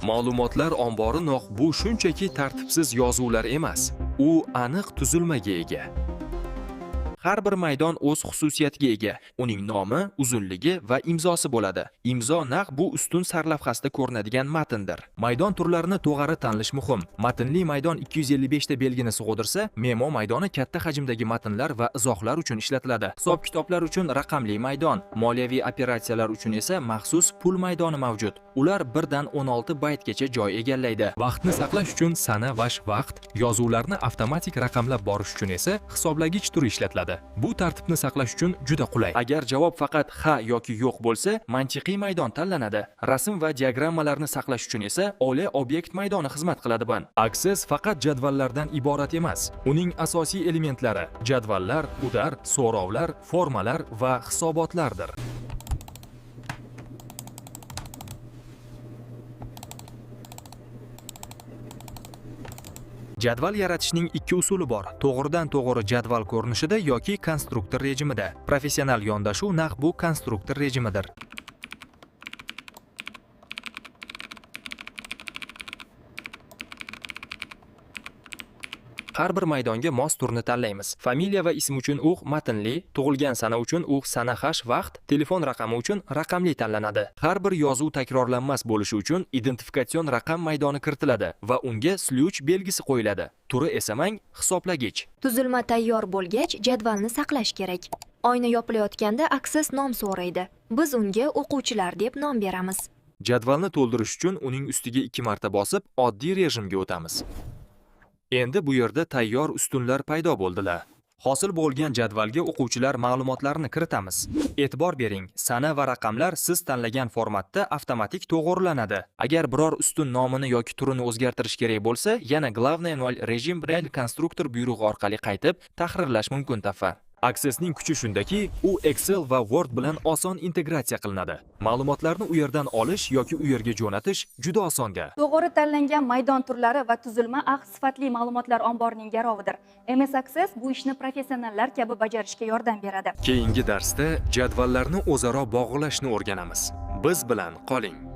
Ma'lumotlar ombori noq bu shunchaki tartibsiz yozuvlar emas. U aniq tuzilmaga ega. Har bir maydon o'z xususiyatiga ega. Uning nomi, uzunligi va imzosi bo'ladi. Imzo naq bu ustun sarlavhasida ko'rinadigan matndir. Maydon turlarini to'g'ri tanlash muhim. Matnli maydon 255 ta belgini sug'ursa, memo maydoni katta hajmdagi matnlar va izohlar uchun ishlatiladi. Hisob-kitoblar uchun raqamli maydon, moliyaviy operatsiyalar uchun esa maxsus pul maydoni mavjud. Ular 1 dan 16 baytgacha joy egallaydi. Vaqtni saqlash uchun sana va vaqt, yozuvlarni avtomatik raqamlab borish uchun esa hisoblagich turi ishlatiladi. Bu tartibni saqlash uchun juda qulay. Agar javob faqat ha yoki yo'q bo'lsa, mantiqiy maydon tanlanadi. Rasm va diagrammalarni saqlash uchun esa OLE obyekt maydoni xizmat qiladi. Ban. Access faqat jadvallardan iborat emas. Uning asosiy elementlari jadvallar, udar, so'rovlar, formalar va hisobotlardir. Jadval yaratishning ikki usuli bor: to'g'ridan-to'g'ri jadval ko'rinishida yoki konstruktor rejimida. Professional yondashuv naq bu konstruktor rejimidir. Har bir maydonga mos turni tanlaymiz. Familiya va ism uchun u matnli, tug'ilgan sana uchun u sana hash vaqt, telefon raqami uchun raqamli tanlanadi. Har bir yozuv takrorlanmas bo'lishi uchun identifikatsion raqam maydoni kiritiladi va unga sluch belgisi qo'yiladi. Turi esa mang hisoblagich. Tuzilma tayyor bo'lgach, jadvalni saqlash kerak. Oyna yopilayotganda Access nom so'raydi. Biz unga o'quvchilar deb nom beramiz. Jadvalni to'ldirish uchun uning ustiga ikki marta bosib, oddiy rejimga o'tamiz. Endi bu yerda tayyor ustunlar paydo bo'ldilar. Hosil bo'lgan jadvalga o'quvchilar ma'lumotlarini kiritamiz. E'tibor bering, sana va raqamlar siz tanlagan formatda avtomatik to'g'rilanadi. Agar biror ustun nomini yoki turini o'zgartirish kerak bo'lsa, yana главное nol rejim bilan konstruktor buyrug'i orqali qaytib tahrirlash mumkin tafa. Accessning kuchi shundaki, u Excel va Word bilan oson integratsiya qilinadi. Ma'lumotlarni u yerdan olish yoki u yerga jo'natish juda osonga. To'g'ri tanlangan maydon turlari va tuzilma sifatli ma'lumotlar omborining garovidir. MS Access bu ishni professionallar kabi bajarishga yordam beradi. Keyingi darsda jadvallarni o'zaro bog'lashni o'rganamiz. Biz bilan qoling.